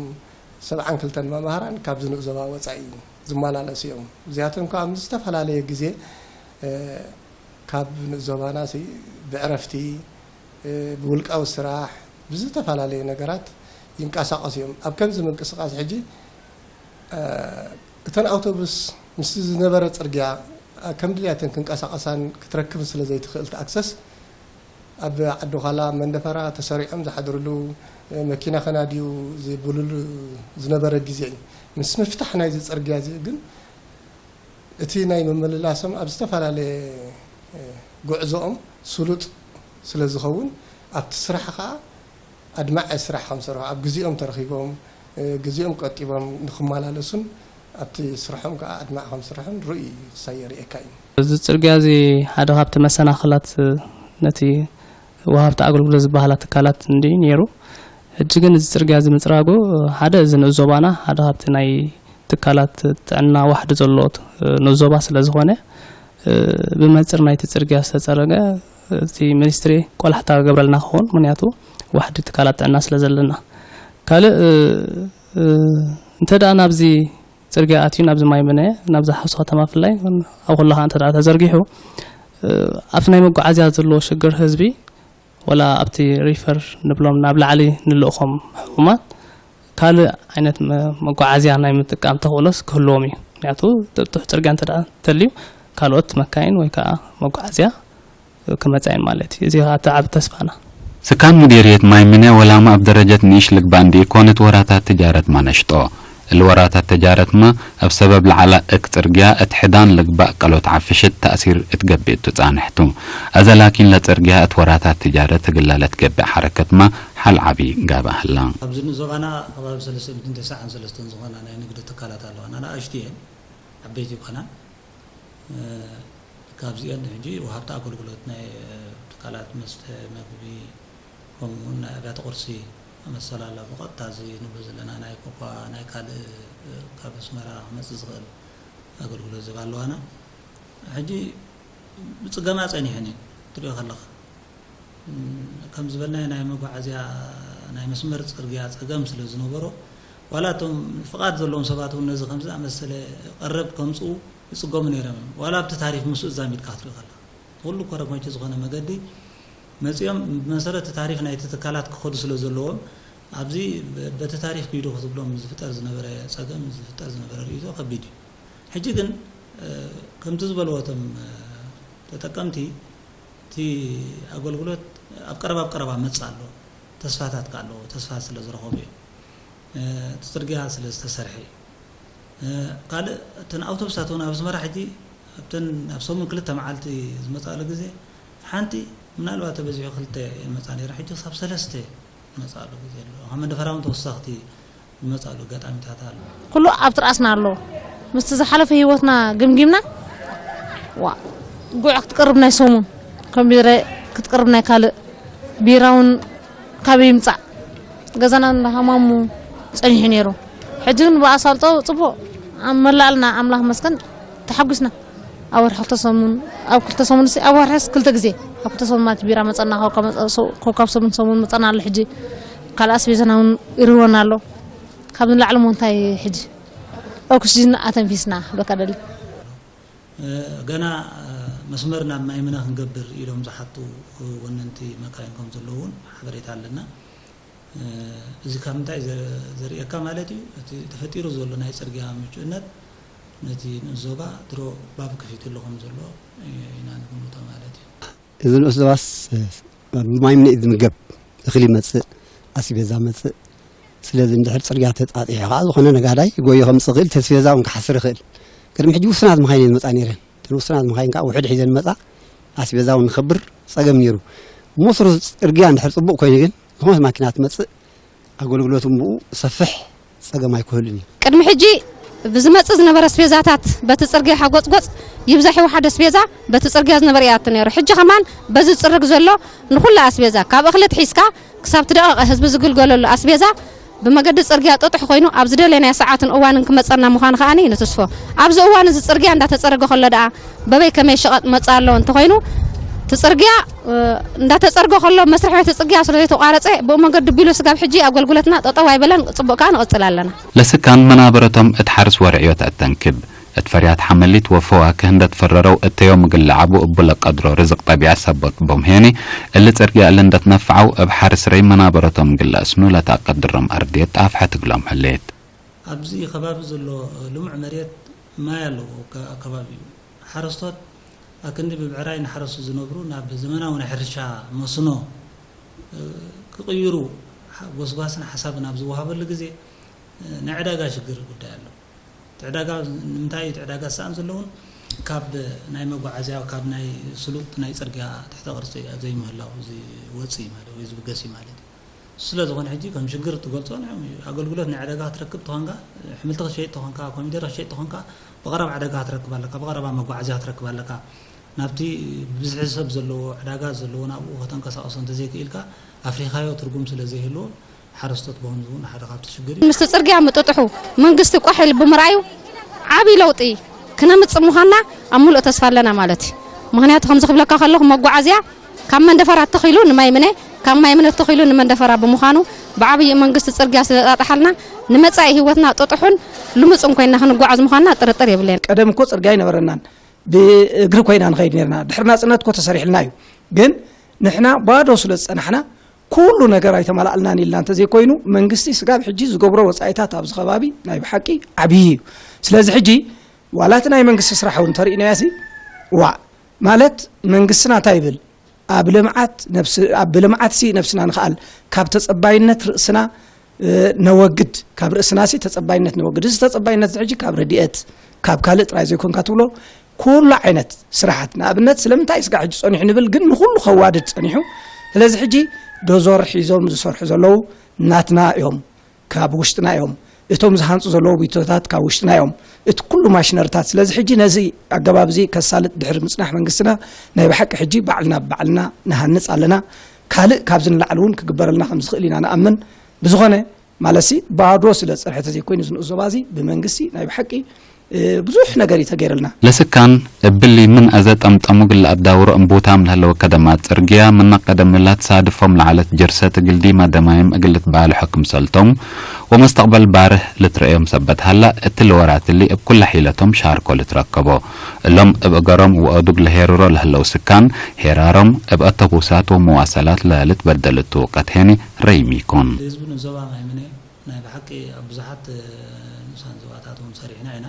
ሰብዓን ክልተን መምሃራን ካብዚ ንኡስ ዞባ ወጻኢ ዝመላለሱ እዮም። እዚኣቶም ከኣ ኣብ ዝተፈላለየ ግዜ፣ እ፣ ካብ ንኡስ ዞባና ሲ ብዕረፍቲ፣ እ፣ ብውልቃዊ ስራሕ፣ ብዝተፈላለየ ነገራት ይንቀሳቐሱ እዮም። ኣብ ከምዚ ምንቅስቓስ ሕጂ፣ እ፣ እተን ኣውቶቡስ ምስቲ ዝነበረ ጽርግያ ከም ድልያተን ክንቀሳቐሳን ክትረክብን ስለ ዘይትኽእል፣ እቲ ኣክሰስ ኣብ ዓዲ ዃላ መንደፈራ ተሰሪዖም ዝሓድርሉ፣ መኪና ከናድዩ ዝብሉሉ ዝነበረ ግዜ እዩ። ምስ ምፍታሕ ናይዚ ጽርግያ እዚ ግን እቲ ናይ ምምልላሶም ኣብ ዝተፈላለየ ጉዕዞኦም ስሉጥ ስለ ዝኸውን ኣብቲ ስራሕ ኸኣ ኣድማዒ ስራሕ ከም ዝሰርሑ፣ ኣብ ግዜኦም ተረኺቦም፣ ግዜኦም ቆጢቦም ንኽመላለሱን ኣብቲ ስርሖም ከኣ ኣድማዒ ከም ዝሰርሑን ርኡይ ክሳይ የርእየካ እዩ። እዚ ጽርግያ እዚ ሓደ ካብቲ መሰናኽላት ነቲ ወሃብቲ ኣገልግሎት ዝበሃላ ትካላት እንድዩ ነይሩ። ሕጂ ግን እዚ ጽርግያ እዚ ምጽራጉ ሓደ እዚ ንኡስ ዞባና ሓደ ካብቲ ናይ ትካላት ጥዕና ዋሕዲ ዘለዎ ንኡስ ዞባ ስለ ዝኾነ፣ ብመንጽር ናይቲ ጽርግያ ዝተጸረገ እቲ ሚኒስትሪ ቆላሕታ ክገብረልና ክኸውን፣ ምኽንያቱ ዋሕዲ ትካላት ጥዕና ስለ ዘለና። ካልእ፣ እ፣ እ፣ እንተ ደኣ ናብዚ ጽርግያ ኣትዩ፣ ናብዚ ማይ ምነ፣ ናብዚ ሓውሲ ከተማ ብፍላይ፣ ኣብ ኩሉ ከኣ እንተ ደኣ ተዘርጊሑ፣ እ፣ ኣብቲ ናይ መጓዓዝያ ዘለዎ ሽግር ህዝቢ፣ ወላ ኣብቲ ሪፈር ንብሎም ናብ ላዕሊ ንልእኾም ሕሙማት፣ ካልእ ዓይነት መ-፣ መጓዓዝያ ናይ ምጥቃም ተኽእሎስ ክህልዎም እዩ። ምኽንያቱ ጥጡሕ ጽርግያ እንተ ደኣ ተልዩ፣ ካልኦት መካይን ወይ ከኣ መጓዓዝያ ክመጻ እየን ማለት እዩ። እዚ ኸኣ እቲ ዓቢ ተስፋና። ስካን ሙዲርየት ማይ ምነ ወላማ ኣብ ደረጀት ንእሽ ልግባእ እንዲ ኮነት ወራታት ትጃረት ማነሽጦ። እሊ ወራታት ተጃረትማ ኣብ ሰበብ ለዓላ እክ ጽርግያ እት ሕዳን ልግባእ ቀሎት ዓፍሽት ተእሲር እት ገብእ እቱ ጻንሕቱ። ኣዘ ላኪን ለጽርግያ እት ወራታት ትጃረት እግላ ለትገብእ ሓረከትማ ሓል ዓቢ ጋባ ህላ። ኣብዚ ንዞባና ከባቢ ሰለስተ ሚእትን ተስዓን ሰለስተን ዝኾና ናይ ንግዲ ትካላት ኣለዋና። ንኣሽቱ እየን፣ ዓበይቲ ይኮና። እ፣ ካብዚአን ሕጂ ወሃብቲ ኣገልግሎት ናይ፣ እ፣ ትካላት መስተ፣ መግቢ፣ ከምኡ እውን ናይ ኣብያተ ቁርሲ መሰል ኣሎ። ብቐጥታ እዚ ንብሎ ዘለና ናይ ኮኳ፣ ናይ ካልእ፣ እ፣ ካብ ኣስመራ ክመጽእ ዝኽእል ኣገልግሎት ዝህባ ኣለዋና። ሕጂ ብጽገማ ጸኒሐን እየን፣ ትሪኦ ከለኻ። እም፣ ከም ዝበልናዮ ናይ መጓዓዝያ ናይ መስመር ጽርግያ ጸገም ስለ ዝነበሮ፣ ዋላ እቶም ፍቓድ ዘለዎም ሰባት እውን ነዚ ከምዚ ዝኣመሰለ ቀረብ ከምጽኡ ይጽገሙ ነይሮም እዮም። ዋላ ኣብቲ ታሪፍ ምስኡ ዛሚድካ ክትሪኦ ከለኻ፣ ኩሉ ኮረኮንቺ ዝኾነ መገዲ መጺኦም ብመሰረት ታሪፍ ናይቲ ትካላት ክኸዱ ስለ ዘለዎም፣ ኣብዚ በ-፣ በቲ ታሪፍ ክይዱ ክትብሎም ዝፍጠር ዝነበረ ጸገም፣ ዝፍጠር ዝነበረ ርእይቶ ከቢድ እዩ። ሕጂ ግን፣ እ፣ ከምቲ ዝበልዎ እቶም፣ እ፣ ተጠቀምቲ፣ እቲ ኣገልግሎት ኣብ ቀረባ፣ ኣብ ቀረባ መጽእ ኣሎ። ተስፋታት ከኣ ኣለዎ። ተስፋ ስለ ዝረኸቡ እዮም። እ፣ እቲ ጽርግያ ስለ ዝተሰርሐ እዩ። እ፣ ካልእ እተን ኣውቶቡሳት እውን ኣብ ኣስመራ ሕጂ ኣብተን ኣብ ሰሙን ክልተ መዓልቲ ዝመጻሉ ግዜ ሓንቲ ምናልባት ተበዚሑ ክልተ ይመጻ ነይሩ። ሕጂ ክሳብ ሰለስተ ይመጻሉ ግዜ ኣሎ። ካብ መንደፈራ እውን ተወሰኽቲ ዝመጻሉ ኣጋጣሚታት ኣሎ። ኩሉ ኣብ ትርኣስና ኣሎ። ምስቲ ዝሓለፈ ህይወትና ግምጊምና፣ ዋ፣ ጉዕ ክትቅርብ ናይ ሰሙን፣ ኮምቢረ ክትቅርብ ናይ ካልእ፣ ቢራ እውን ካበይ ይምጻእ? ገዛና እንዳሃማሙ ጸኒሑ ነይሩ። ሕጂ ግን ብኣሳልጦ ጽቡቕ ኣመላልና ኣምላኽ መስገን ተሓጒስና። ኣብ ወርሒ ክልተ ሰሙን፣ ኣብ ክልተ ሰሙን ሲ-፣ ኣብ ወርሒስ ክልተ ግዜ፣ ኣብ ክልተ ሰሙን ማለት ቢራ መጸና፣ ኮካ መጸ-፣ ሶ-፣ ኮካ ኣብ ሰሙን ሰሙን መጸና ኣሎ። ሕጂ ካልእ ኣስቤዛና እውን ይርወና ኣሎ። ካብ ንላዕሊ እሞ እንታይ ሕጂ ኦክስጅን ኣተንፊስና በቃ ደሊ። እ፣ ገና፣ እ፣ መስመር ናብ ማይ ምነ ክንገብር ኢሎም ዝሓቱ ወነንቲ መካይን ከም ዘለዉ እውን ሓበሬታ ኣለና። እ፣ እዚ ካብ ምንታይ ዘ-፣ ዘርእየካ ማለት እዩ? እቲ ተፈጢሩ ዘሎ ናይ ጽርግያ ምቹእነት ነቲ ንኡስ ዞባ ድሮ ባብ ከፊቱ ኣሎ ከም ዘሎ ኢና ንግምቶ ማለት እዩ። እዚ ንኡስ ዞባስ፣ እ፣ ብማይ ምነ እዩ ዝምገብ። እኽሊ ይመጽእ፣ ኣስቤዛ ይመጽእ። ስለዚ እንድሕር ጽርግያ ተጣጢሑ ከኣ ዝኾነ ነጋዳይ ጎዮ ከምጽእ ይኽእል፣ ተስቤዛ እውን ክሓስር ይኽእል። ቅድሚ ሕጂ ውሱናት መኻይን እየን ዝመጻ ነይረን። እተን ውሱናት መኻይን ከኣ ውሑድ ሒዘን መጻ፣ ኣስቤዛ እውን ንኸብር ጸገም ነይሩ። ምስሩ ጽርግያ እንድሕር ጽቡቕ ኮይኑ ግን ዝኾነት ማኪና ትመጽእ፣ ኣገልግሎት እምብኡ ሰፍሕ ጸገም ኣይክህሉን እዩ። ቅድሚ ሕጂ ብዝመጽእ ዝነበረ ኣስቤዛታት በቲ ጽርግያ ሓጎጽጎጽ ይብዛሕ ይውሓድ ኣስቤዛ በቲ ጽርግያ ዝነበረ ይኣቱ ነይሩ። ሕጂ ከማን በዚ ዝጽርግ ዘሎ ንኹሉ ኣስቤዛ ካብ እኽሊ ትሒዝካ ክሳብ እቲ ደቐቐ ህዝቢ ዝግልገለሉ ኣስቤዛ ብመገዲ ጽርግያ ጥጡሕ ኮይኑ ኣብ ዝደለናዮ ሰዓትን እዋንን ክመጸና ምዃኑ ከኣ ንትስፎ። ኣብዚ እዋን እዚ ጽርግያ እንዳተጸረገ ከሎ ደኣ በበይ ከመይ ሸቐጥ መጽእ ኣሎ እንተኾይኑ፣ እቲ ጽርግያ፣ እ፣ እንዳተጸርገ ከሎ መስርሕ ቤት ጽርግያ ስለ ዘይተቋረጸ፣ ብኡ መንገዲ ቢሉ ስጋብ ሕጂ ኣገልግሎትና ጠጠው ኣይበለን፣ ጽቡቕ ከኣ ንቕጽል ኣለና። ለስካን መናበረቶም እት ሓርስ ወርዕዮት ኣተንክብ፣ እት ፈርያት ሓመሊት ወፈዋ ክህንደት ፈረረው እተዮም ግልዓቡ እቡ ለቀድሮ ርዝቕ ጠቢዓ ሰቦት ቦም ሄኒ፣ እሊ ጽርግያ እሊ እንደት ነፍዓው እብ ሓርስ ረይ መናበረቶም ግለ እስኑ ለተቀድሮም ኣርድየት ጣፍሐ ትግሎም ህሌት። ኣብዚ ከባቢ ዘሎ ልሙዕ መሬት ማይ ኣለዎ፣ ኣከባቢኡ ሓረስቶት ኣክንዲ ብብዕራይ ንሓረሱ ዝነብሩ ናብ ዘመናዊ ናይ ሕርሻ መስኖ ክቕይሩ ጎስጓስን ሓሳብን ኣብ ዝወሃበሉ ግዜ ናይ ዕዳጋ ሽግር ጉዳይ ኣሎ። እቲ ዕዳጋ ንምንታይ እዩ እቲ ዕዳጋ ዝሰኣን ዘለውን ካብ ናይ መጓዓዝያ ካብ ናይ ስሉጥ ናይ ፅርግያ ትሕተ ቅርፂ ዘይምህላው ዝወፅእ እዩ ማለት ወይ ዝብገስ እዩ ማለት እዩ። ስለ ዝኾነ ሕጂ ከም ሽግር እትገልጾ ናይ ኣገልግሎት ናይ ዕዳጋ ክትረክብ ተኾንካ፣ ኣሕምልቲ ክትሸይጥ ተኾንካ፣ ኮሚደረ ክትሸይጥ ተኾንካ፣ ብቐረባ ዕዳጋ ክትረክብ ኣለካ፣ ብቐረባ መጓዓዝያ ክትረክብ ኣለካ። ናብቲ ብዝሒ ሰብ ዘለዎ ዕዳጋ ዘለዎ ናብኡ ከተንቀሳቕሶ እንተዘይክኢልካ ኣፍሪኻዮ ትርጉም ስለ ዘይህልዎ ሓረስቶት በሆን እውን ሓደ ካብቲ ሽግር እዩ። ምስቲ ጽርግያ ምጥጥሑ መንግስቲ ቋሕ ኢሉ ብምርኣዩ ዓብዪ ለውጢ ክነምጽእ ምዃንና ኣብ ምሉእ ተስፋ ኣለና ማለት እዩ። ምኽንያቱ ከምዚ ክብለካ ከለኹ መጓዓዝያ ካብ መንደፈራ ተኺሉ ንማይምነ ካብ ማይምነ ተኺሉ ንመንደፈራ ብምዃኑ ብዓብዪ መንግስቲ ጽርግያ ስለ ዘጣጥሓልና ንመጻኢ ህይወትና ጥጡሑን ልሙጽን ኮይንና ክንጓዓዝ ምዃንና ጥርጥር የብለይን። ቀደም እኮ ጽርግያ ኣይነበረናን፣ ብእግሪ ኮይና ንኸይድ ነርና። ድሕሪ ናጽነት እኮ ተሰሪሕልና እዩ። ግን ንሕና ባዶ ስለ ዝጸናሕና ኩሉ ነገር ኣይተማላእልናን ኢልና እንተዘይኮይኑ መንግስቲ ስጋብ ሕጂ ዝገብሮ ወጻኢታት ኣብዚ ከባቢ ናይ ብሓቂ ዓብዪ እዩ። ስለዚ ሕጂ ዋላ እቲ ናይ መንግስቲ ስራሕ እውን ተርእናዮ ሲ ዋእ ማለት መንግስትና እንታይ ይብል? ኣብ ልምዓት ነብስ ኣብ ብልምዓት ሲ ነብስና ንኽኣል ካብ ተጸባይነት ርእስና ነወግድ ካብ ርእስና ሲ ተጸባይነት ነወግድ እዚ ተጸባይነት እዚ ሕጂ ካብ ረድኤት ካብ ካልእ ጥራይ ዘይኮንካ ትብሎ ኩሉ ዓይነት ስራሓት ንኣብነት ስለምንታይ ስጋ ሕጂ ጸኒሑ ንብል ግን ንኹሉ ከዋድድ ጸኒሑ ስለዚ ሕጂ ዶዞር ሒዞም ዝሰርሑ ዘለዉ ናትና እዮም ካብ ውሽጥና እዮም እቶም ዝሃንጹ ዘለዉ ቢቶታት ካብ ውሽጥና እዮም እቲ ኩሉ ማሽነርታት ስለዚ ሕጂ ነዚ ኣገባብ እዚ ከሳልጥ ድሕሪ ምጽናሕ መንግስትና ናይ ብሓቂ ሕጂ ባዕልና ብባዕልና ንሃንጽ ኣለና ካልእ ካብዚ ንላዕሊ እውን ክግበረልና ከም ዝኽእል ኢና ንኣምን ብዝኾነ ማለትሲ ባዶ ስለ ዝጸንሐ ተዘይኮይኑ እዚ ንኡስ ዞባ እዚ ብመንግስቲ ናይ ብሓቂ ብዙሕ ነገር እዩ ተገይረልና። ለስካን እብሊ ምን ኣዘ ጠምጠሙ ግለ ኣዳውሮ እምቡታም ለህለወ ከደማ ጽርግያ ምና ቀደምላ ትሳድፎም ለዓለት ጀርሰት እግል ዲማ ደማይም እግል ልትበሃሉ ሕክም ሰልቶም ወመስተቅበል ባርህ ልትረእዮም ሰበት ሃላ እቲ ልወራትሊ እብ ኩላ ሒለቶም ሻርኮ ልትረከቦ እሎም እብ እገሮም ወአዱግ ለሄርሮ ለህለው ስካን ሄራሮም እብ ኣተቡሳት ወመዋሰላት ለልትበደል እቱ ቀትሄኒ ረይም ይኮን። ህዝቢ ንዞባ ማይምነ ናይ ብሓቂ ኣብ ብዙሓት ንኡሳን ዞባታት እውን ሰሪሕና ኢና።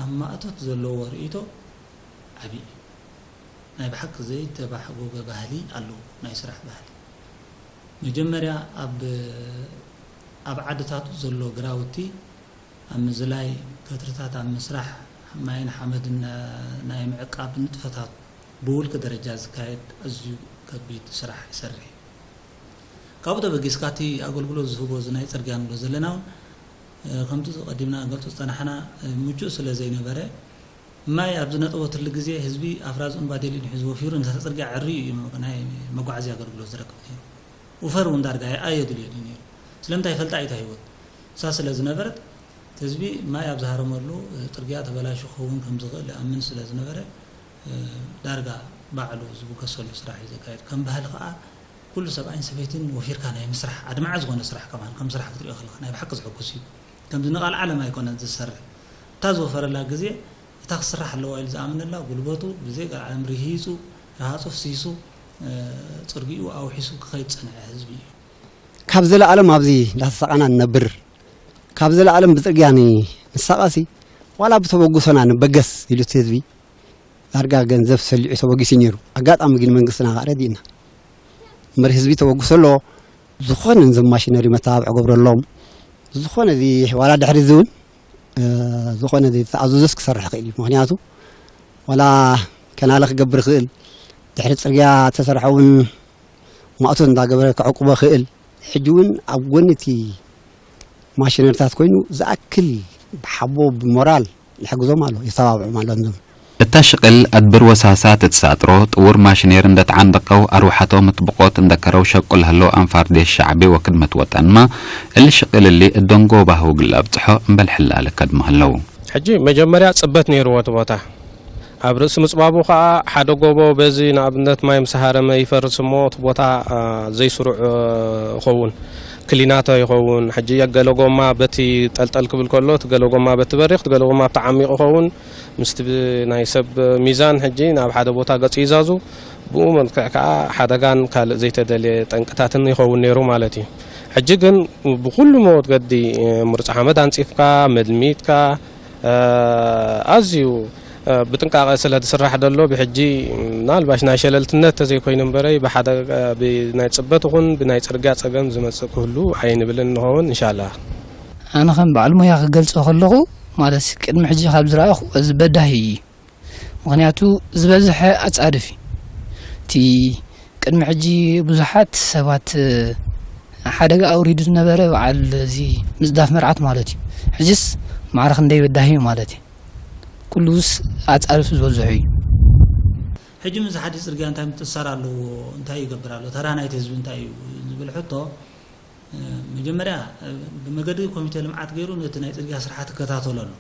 ኣብ ማእቶት ዘለዎ ርእይቶ ዓብዪ እዩ። ናይ ብሓቂ ዘይተባሕጎገ ባህሊ ኣለዎ፣ ናይ ስራሕ ባህሊ። መጀመርያ ኣብ ኣብ ዓድታቱ ዘሎ ግራውቲ ኣብ ምዝላይ፣ ገትርታት ኣብ ምስራሕ፣ ማይን ሓመድን ናይ ምዕቃብ ንጥፈታት ብውልቂ ደረጃ ዝካየድ ኣዝዩ ከቢድ ስራሕ ይሰርሕ እዩ። ካብኡ ተበጊስካ እቲ ኣገልግሎት ዝህቦ እዚ ናይ ጽርግያ ንብሎ ዘለና እውን ከምቲ ቀዲምና ንገልጾ ዝጸናሕና ምቹእ ስለ ዘይነበረ ማይ ኣብ ዝነጠበትሉ ግዜ ህዝቢ ኣፍራዝኡን ባዴሊኡን ሒዙ ወፊሩ ነታ ጽርግያ ዕርዩ እዩ ናይ መጓዓዝያ ኣገልግሎት ዝረክብ ነይሩ። ኡፈር እውን ዳርጋ ኣየድልዮን እዩ ነይሩ። ስለምንታይ ፈልጣ እዩ እታ ህይወት እሳ ስለ ዝነበረት ህዝቢ ማይ ኣብ ዝሃረመሉ ጽርግያ ተበላሹ ክኸውን ከም ዝኽእል ይኣምን ስለ ዝነበረ ዳርጋ ባዕሉ ዝብገሰሉ ስራሕ እዩ ዘካየድ። ከም ባህሊ ከዓ ኩሉ ሰብኣይን ሰበይትን ወፊርካ ናይ ምስራሕ ኣድማዒ ዝኾነ ስራሕ ከማን ከም ስራሕ ክትሪኦ ከለካ ናይ ብሓቂ ዘሐጉስ እዩ። ከምዚ ንቓል ዓለም ኣይኮነን ዝሰርሕ። እታ ዝወፈረላ ግዜ እታ ክስራሕ ኣለዋ ኢሉ ዝኣምነላ ጉልበቱ ብዘይ ቃል ዓለም ርሂጹ ረሃጹ ፍሲሱ ጽርግኡ ኣውሒሱ ክኸይድ ዝጸንሐ ህዝቢ እዩ። ካብ ዘለኣለም ኣብዚ እንዳተሳቐና ንነብር ካብ ዘለኣለም ብጽርግያ ንሳቐሲ ዋላ ብተበግሶና ንበገስ ኢሉ እቲ ህዝቢ ዳርጋ ገንዘብ ሰሊዑ ተበጊሱ ነይሩ። ኣጋጣሚ ግን መንግስትና ከዓ ረዲእና እምበር ህዝቢ ተበግሶ ኣለዎ። ዝኾነ ንዞም ማሽነሪ መተባብዒ ገብረሎም ዝኾነ እዚ ዋላ ድሕሪ እዚ እውን ዝኾነ ዝተኣዘዞስ ክሰርሕ ክእል እዩ። ምክንያቱ ዋላ ከናለ ክገብር ይኽእል ድሕሪ ፅርግያ ተሰርሐ እውን ማእቶት እንዳገበረ ክዕቁቦ ክእል ሕጂ እውን ኣብ ጎኒ እቲ ማሽነሪታት ኮይኑ ዝኣክል ብሓቦ ብሞራል ይሕግዞም ኣሎ፣ የተባብዖም ኣሎ። እታ ሽቕል ኣድብር ወሳሳት እትሳጥሮ ጥውር ማሽኔር እንደተዓንደቀው ኣርዋሓቶም እትብቆት እንደከረው ሸቁል ህለው ኣንፋር ዴሽ ሻዕቢ ወክድመት ወጠንማ እሊ ሽቕል እሊ እደንጎ ባህው ግላ ኣብጽሖ እምበል ሕላለ ከድመ ህለው። ሕጂ መጀመርያ ጽበት ነይርዎ እቲ ቦታ። ኣብ ርእሲ ምጽባቡ ኸኣ ሓደ ጎቦ በዚ ንኣብነት ማይ ምስ ሃረመ ይፈርስ እሞ እቲ ቦታ ዘይስሩዕ ይኸውን። ክሊናቶ ይኸውን። ሕጂ ገለ ጎማ በቲ ጠልጠል ክብል ከሎ እቲ ገለ ጎማ በቲ በሪኽ እቲ ገለ ጎማ ኣብቲ ዓሚቕ ይኸውን። ምስቲ ናይ ሰብ ሚዛን ሕጂ ናብ ሓደ ቦታ ገጹ ይዛዙ። ብኡ መልክዕ ከኣ ሓደጋን ካልእ ዘይተደልየ ጠንቅታትን ይኸውን ነይሩ ማለት እዩ። ሕጂ ግን ብኩሉ መወገዲ ምርጫ ሓመድ ኣንጺፍካ መድሚትካ ኣዝዩ ብጥንቃቐ ስለ ዝስራሕ ዘሎ ብሕጂ ምናልባሽ ናይ ሸለልትነት ተዘይኮይኑ እምበረይ ብሓደ ብናይ ጽበት ይኹን ብናይ ጽርግያ ጸገም ዝመጽእ ክህሉ ኣይንብልን ንኸውን እንሻላ። ኣነ ከም በዓል ሞያ ክገልጾ ከለኹ ማለት ቅድሚ ሕጂ ካብ ዝረኣኹ እዚ በዳሂ እዩ። ምኽንያቱ ዝበዝሐ ኣጻድፍ እዩ። እቲ ቅድሚ ሕጂ ብዙሓት ሰባት ሓደጋ ኣውሪዱ ዝነበረ በዓል እዚ ምጽዳፍ መርዓት ማለት እዩ። ሕጅስ ማዕረ ክንደይ በዳሂ እዩ ማለት እዩ። ኩሉስ ኣጻድፍ ዝበዝሑ እዩ። ሕጂ ምስ ሓዲ ጽርግያ እንታይ ምትእሳር ኣለዎ፣ እንታይ ይገብር ኣሎ፣ ተራ ናይቲ ህዝቢ እንታይ እዩ ዝብል ሕቶ መጀመርያ ብመገዲ ኮሚቴ ልምዓት ገይሩ ነቲ ናይ ጽርግያ ስራሓት ይከታተሎ ኣሎ።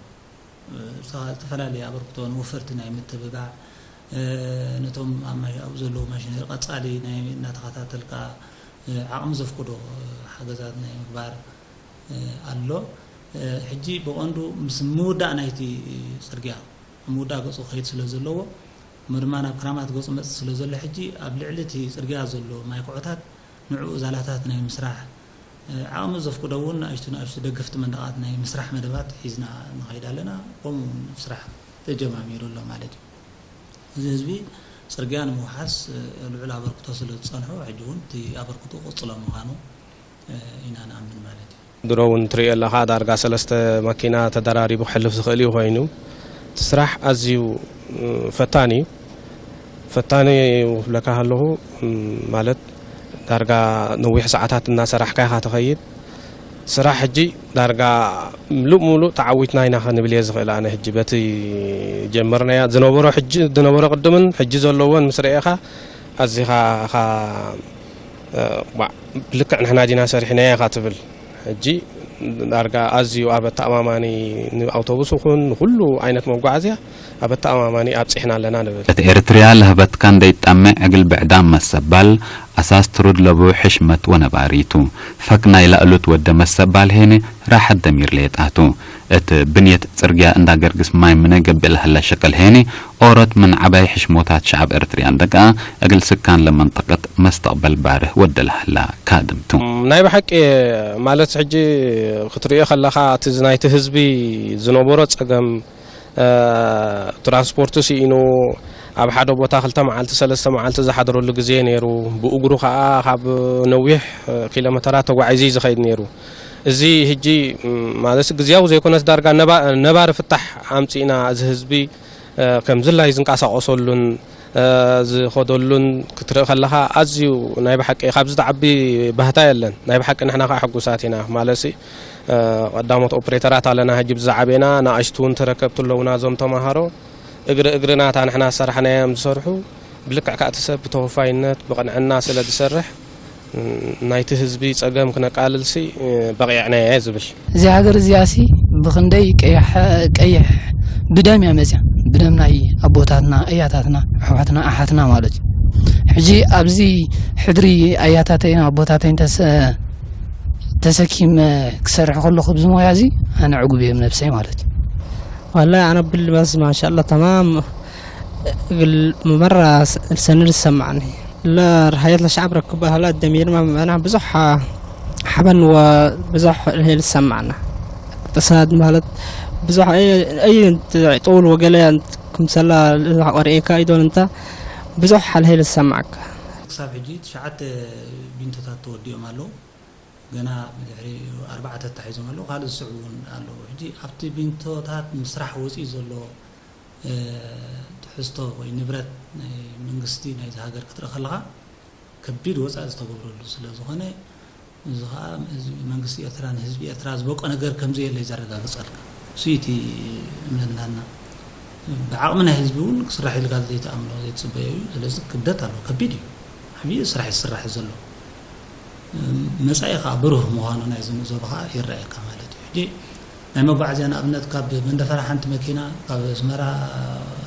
ዝተፈላለዩ ኣበርክቶ ንወፈርቲ ናይ ምትብባዕ ነቶም ኣብኡ ዘለዉ ማሽነሪ ቀጻሊ ናይ እናተኸታተልካ ዓቕሚ ዘፍቅዶ ሓገዛት ናይ ምግባር ኣሎ። ሕጂ ብቐንዱ ምስ ምውዳእ ናይቲ ጽርግያ ምውዳእ ገጹ ክኸይድ ስለ ዘለዎ እሞ ድማ ናብ ክራማት ገጹ መጽእ ስለ ዘሎ ሕጂ ኣብ ልዕሊ እቲ ጽርግያ ዘሎ ማይ ኩዖታት ንዕኡ ዛላታት ናይ ምስራሕ ዓቕሚ ዘፍቅዶ እውን ንኣሽቱ ንኣሽቱ ደገፍቲ መንደቓት ናይ ምስራሕ መደባት ሒዝና ንኸይድ ኣለና። ከምኡ እውን ስራሕ ተጀማሚሩ ኣሎ ማለት እዩ። እዚ ህዝቢ ጽርግያ ንምውሓስ ልዑል ኣበርክቶ ስለ ዝጸንሖ ሕጂ እውን እቲ ኣበርክቶ ቅጽሎ ምዃኑ ኢና ንኣምን ማለት እዩ። ድሮ እውን ትሪኦ ኣለኻ ዳርጋ ሰለስተ መኪና ተደራሪቡ ክሕልፍ ዝኽእል እዩ ኮይኑ እቲ ስራሕ ኣዝዩ ፈታኒ እዩ። ፈታኒ እዩ ክብለካ ከለኹ ማለት ዳርጋ ነዊሕ ሰዓታት እናሰራሕካ ኢኻ ትኸይድ። ስራሕ ሕጂ ዳርጋ ምሉእ ምሉእ ተዓዊትና ኢና ክንብል እየ ዝኽእል ኣነ ሕጂ በቲ ጀመርናያ ዝነበሮ ሕጂ ዝነበሮ ቅድምን ሕጂ ዘለዎን ምስ ረኤኻ ኣዚኻ ኻ ልክዕ ንሕና ዲና ሰሪሕናያ ኢኻ ትብል ሕጂ ዳርጋ ኣዝዩ ኣብ ኣተኣማማኒ ንኣውቶቡስ ይኹን ንኩሉ ዓይነት መጓዓዝያ ኣብ ኣተኣማማኒ ኣብፂሕና ኣለና ንብል። እቲ ኤርትርያ ለህበትካን ደይጣምዕ ዕግል ብዕዳም መሰባል ኣሳስ ትሩድ ለቡ ሕሽመት ወነባሪቱ ፈክ ናይ ላእሉት ወደ መሰባል ሄኒ ራሕት ደሚር ሌጣቱ እቲ ብንየት ጽርግያ እንዳ ገርግስ ማይ ምነ ገብእ ለህላ ሸቀል ሄኒ ኦሮት ምን ዓባይ ሕሽሞታት ሸዓብ ኤርትርያን ደቃ እግል ስካን ለመንጠቀት መስተቅበል ባርህ ወደ ለህላ ካድምቱ። ናይ ብሓቂ ማለት ሕጂ ክትሪኦ ከለኻ እቲ ናይቲ ህዝቢ ዝነበሮ ጸገም ትራንስፖርት ስኢኑ ኣብ ሓደ ቦታ ክልተ መዓልቲ ሰለስተ መዓልቲ ዝሓድረሉ ግዜ ነይሩ። ብእግሩ ከዓ ካብ ነዊሕ ኪሎ መተራት ተጓዒዙ እዩ ዝኸይድ ነይሩ። እዚ ሕጂ ማለት ግዝያዊ ዘይኮነስ ዳርጋ ነባሪ ፍታሕ ኣምፂእና እዚ ህዝቢ ከም ዝላይ ዝንቀሳቀሰሉን ዝኸደሉን ክትርኢ ከለኻ ኣዝዩ ናይ ብሓቂ ካብዚ ዝዓቢ ባህታ የለን። ናይ ብሓቂ ንሕና ከዓ ሕጉሳት ኢና ማለት ቀዳሞት ኦፕሬተራት ኣለና ሕጂ ብዝዓበና ንኣሽቱ እውን ተረከብቲ ኣለውና እዞም ተምሃሮ እግሪ እግሪ ናታ ንሕና ዝሰራሕናዮም ዝሰርሑ ብልክዕ ከዓ እቲ ሰብ ብተወፋይነት ብቕንዕና ስለ ዝሰርሕ ናይቲ ህዝቢ ጸገም ክነቃልልሲ በቒዕናዮ እየ ዝብል። እዚ ሃገር እዚኣ ሲ ብኽንደይ ቀይሕ ቀይሕ ብደም እያ መፅያ ብደም ናይ ኣቦታትና ኣያታትና ኣሕዋትና ኣሓትና ማለት እዩ። ሕጂ ኣብዚ ሕድሪ ኣያታተይን ኣቦታተይን ተሰ ተሰኪመ ክሰርሕ ከለኹ ብዚ ሞያ እዚ ኣነ ዕጉብ እየ ነብሰይ ማለት እዩ። والله أنا بالبس ما شاء الله تمام بالممرة سنة السمعني لا رهيت لشعب ركبها لا الدمير ما أنا بزح حبن وبزح هي السمعنا اقتصاد مالت بزح أي أي طول وقال أنت كم سلا وريكا يدون أنت بزح على هي السمعك. ክሳብ ሕጂ ትሽዓተ ቢንቶታት ተወዲኦም ኣለዉ። ገና ብድሕሪ ኣርባዕተ ተታሒዞም ኣለዉ። ካልእ ዝስዕቡ እውን ኣለዉ። ሕጂ ኣብቲ ቢንቶታት ምስራሕ ወፂኡ ዘሎ ትሕዝቶ ወይ ንብረት ናይ መንግስቲ ናይዚ ሃገር ክትርኢ ከለኻ ከቢድ ወፃኢ ዝተገብረሉ ስለ ዝኾነ እዚ ከዓ መንግስቲ ኤርትራ ንህዝቢ ኤርትራ ዝበቆ ነገር ከምዘየለ እዩ ዘረጋግፀልካ። እሱ እቲ እምነትናና ብዓቕሚ ናይ ህዝቢ እውን ክስራሕ ኢልካ ዘይትኣምኖ ዘይትፅበዮ እዩ። ስለዚ ክብደት ኣለዎ፣ ከቢድ እዩ። ዓብዪ ስራሕ ይስራሕ ዘሎ። መጻኢ ከዓ ብሩህ ምዃኑ ናይዚ ንዕዘቦ ከዓ ይረኣየካ ማለት እዩ። ሕጂ ናይ መጓዓዝያ ንኣብነት ካብ መንደፈራ ሓንቲ መኪና ካብ ኣስመራ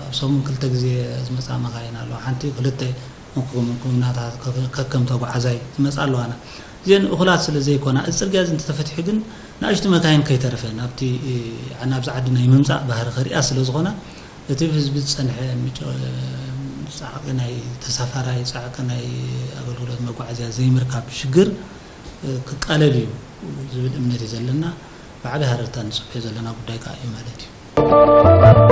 ኣብ ሰሙን ክልተ ግዜ ዝመፃ መኻይን ኣለዋ። ሓንቲ ክልተ ምኩምኩምናታት ከከም ተጓዓዛይ ዝመፃ ኣለዋና። እዚአን እኹላት ስለ ዘይኮና እዚ ፅርግያ እዚ እንተተፈትሑ ግን ንኣሽቱ መካይን ከይተረፈ ናብቲ ናብዚ ዓዲ ናይ ምምፃእ ባህሪ ከሪኣ ስለ ዝኾና እቲ ብህዝቢ ዝፀንሐ ፃዕቂ ናይ ተሳፋራይ ፃዕቂ ናይ ኣገልግሎት መጓዓዝያ ዘይምርካብ ሽግር ክቃለል እዩ ዝብል እምነት እዩ ዘለና። ብዓቢ ሃረርታ ንጽበዮ ዘለና ጉዳይ ከኣ እዩ ማለት እዩ።